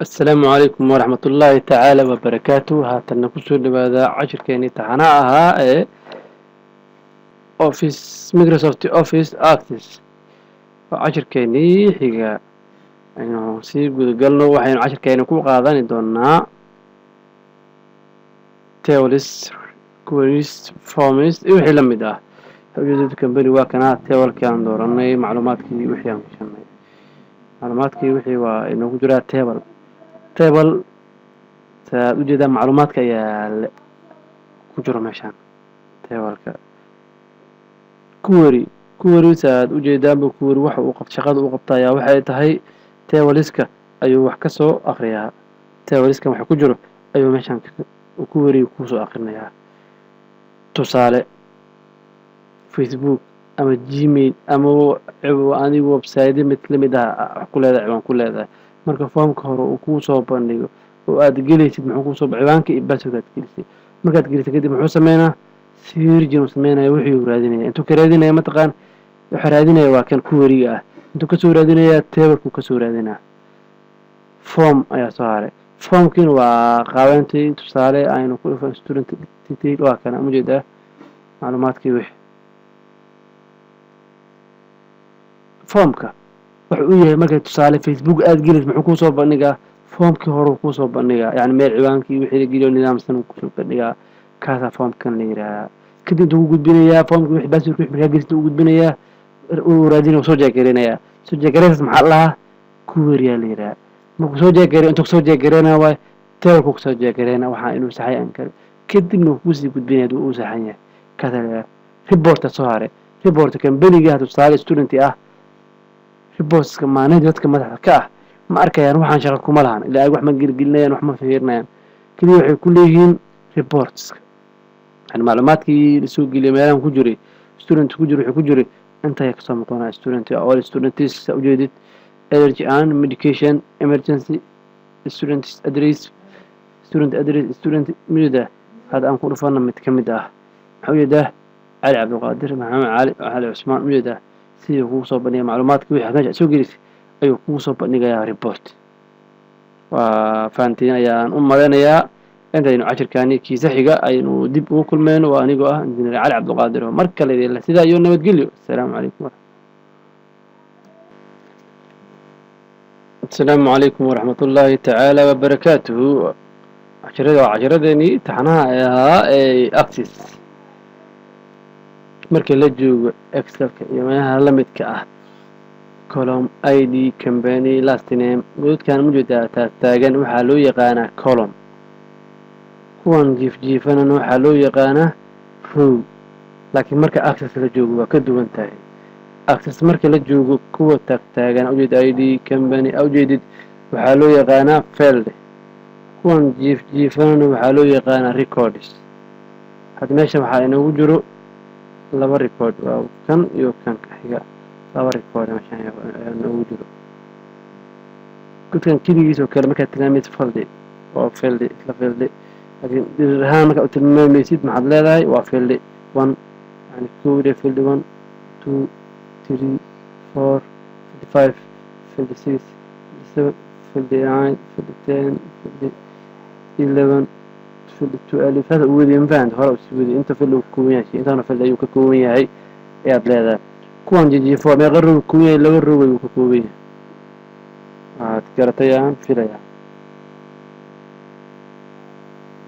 Asalaamu calaykum waraxmat ullaahi tacaala wabarakaatu. Haatanna kusoo dhawaada cashirkeenii taxanaha ahaa ee Office, Microsoft Office Access. Waa cashirkeenii xiga. Aynu sii gudagalno. Waxaynu cashirkeeni ku qaadani doonaa tables, queries, forms iyo wixii la mid ah. Ujeedada company waa kanaa. Tablekii aan dooranay, macluumaadkii wixii aan gashanay, macluumaadkii wixii waa inoogu jiraa table. Table saad ujeedaa, macluumaadka ayaa ku jiro meeshaan tableka. Query, query saad ujeedaanba, query waxa uu shaqada uu qabta ayaa waxay tahay tableska ayuu wax ka soo akriyaa. Tableskan waxa ku jiro ayuu meeshaan query kusoo akrinayaa. Tusaale, Facebook ama Gmail ama adigu website mid lamid ah wax ku leedahay, ciwaan ku leedahay. Marka foomka hore uu kuu soo bandhigo oo aad gelaysid, muxuu kuusoo ciwaanka iyo password aad gelisay. Markaad gelisay kadib, muxuu sameynaa? Searching uu sameynaya. Wixii uu raadinaya, intuu ka raadinaya, mataqaan? Wuxuu raadinaya waa kan queryga ah. Intuu kasoo raadinayaa? Tablekuu kasoo raadinaa. Form ayaa soo haray. Formkiina waa qaabeyntii. Tusaale, aynu ku dhufan student detail. Waa kana, ujeedaa macluumaadkii wixii. Formka waxa uu yahay, markay tusaale Facebook aad gelaysid, muxuu kuusoo bandhigaa? Foomkii hore uu kuusoo bandhigaa, yani meel ciwaankii wixii la geliyo nidaamsan uu kusoo bandhigaa. Kaasaa foomkan la yidhaahaa. Kadib intuu ku gudbinayaa foomkii wixii, passwordki wixii markaa gelisid, uu gudbinayaa, uu raadinaya, soo jeegareynayaa. Soo jeegareysaas maxaa la dhahaa? Query-yaa la yidhahaa. Markuu soo jeegareyo, intuu kusoo jeegareynaya waay tableku kusoo jeegareyna waxaa inuu saxay aan kale, kadibna wuu kusii gudbinaya haduu uu saxan yahay. Kaasaa la yidhaha. Reporta soo haray. Reporta companyga, tusaale student ah, reportska maalinta dadka madaxda ka ah ma arkayaan. Waxaan shaqa kuma lahan, ilaa ay wax ma gelgelinayaan, wax ma fiirinayaan. Keliya waxay ku leeyihiin reportska, yani macluumaadkii lasoo geliyay meelahan ku jiray, student ku jiro, wuxuu ku jiray intaya kasoo noqonaya. Student, all students, ujeedid, allergy and medication, emergency, student address, student address, student mujeda. Hadda aan ku dhufana mid ka mid ah. Maxaa ujeedaa? Cali Cabdiqaadir Maxamed Cali, Cali Cusmaan, ujeedaa sidii kugu soo bandhigaya macluumaadka wixii meesha soo gelisay ayuu kugu soo bandhigayaa report. Waa fahantiin ayaan u malaynayaa. Intaynu cashirkaani kiisa xiga aynu dib ugu kulmeyno, waa anigoo ah Injineer Cali Cabdiqaadir oo mar kale idinle sidaa iyo nabadgelyo. Asalaamu calaykum waraxmatullaahi tacaala wabarakaatuhu. Cashirada waa cashiradeenii taxanaha ee ahaa ee Access. Marka la joogo Excelka iyo meelaha la midka ah, column, ID, company, last name, godadkan mujeedaa taagtaagan waxaa loo yaqaanaa column. Kuwan jiifjiifanana waxaa loo yaqaanaa row. Laakiin marka Access la joogo waa ka duwan tahay. Access marka la joogo, kuwa taagtaagan, ujeed ID, company, ujeedid, waxaa loo yaqaanaa field. Kuwan jiifjiifanana waxaa loo yaqaanaa records. Hadda meeshan waxaa inoogu jiro laba record, waa kan iyo kan ka xiga. Laba record meeshan inoogu jiro. Godkan keligiis oo kale markaad tilmaamaysid field, waa field, isla field. Laakiin dhirir ahaan markaad u tilmaamaysid, maxaad leedahay? Waa field one, yani kowde, field one, two, three, four, field five, field six, field seven, field nine, field 10, field 11, field 12. Saas u wediye, ma fahanta? Hore usii wediye inta field uu ka kooban yahay, intaana field ayuu ka kooban yahay ayaad leedahay. Kuwan jijiifo meeqa row kooban yahay? Laba row ayuu ka kooban yahay. Waad garatay aan filaya.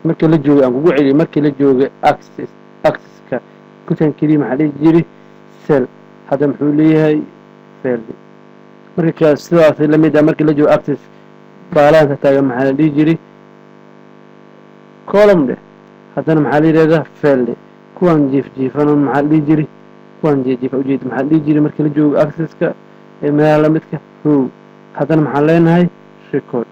Marka la joogo, aan kugu celiyo, markii la jooga Access, Accesska godkan keliya maxaa dhihi jiri? Cell. Hadda muxuu leeyahay? Field. Marka kale sidaas lamid ah, markii la joogo Access, baalaanka taagan maxaa la dhihi jiri? Column dheh. Haddana maxaa la yidhahdaa? Field. Kuwan jiif jiifanon maxaa la dhihi jiri? Kuwan jiif ujeed maxaa la dhihi jiri markii la joogo Accesska ee meelaha lamidka? Row. Haddana maxaan leenahay? Record.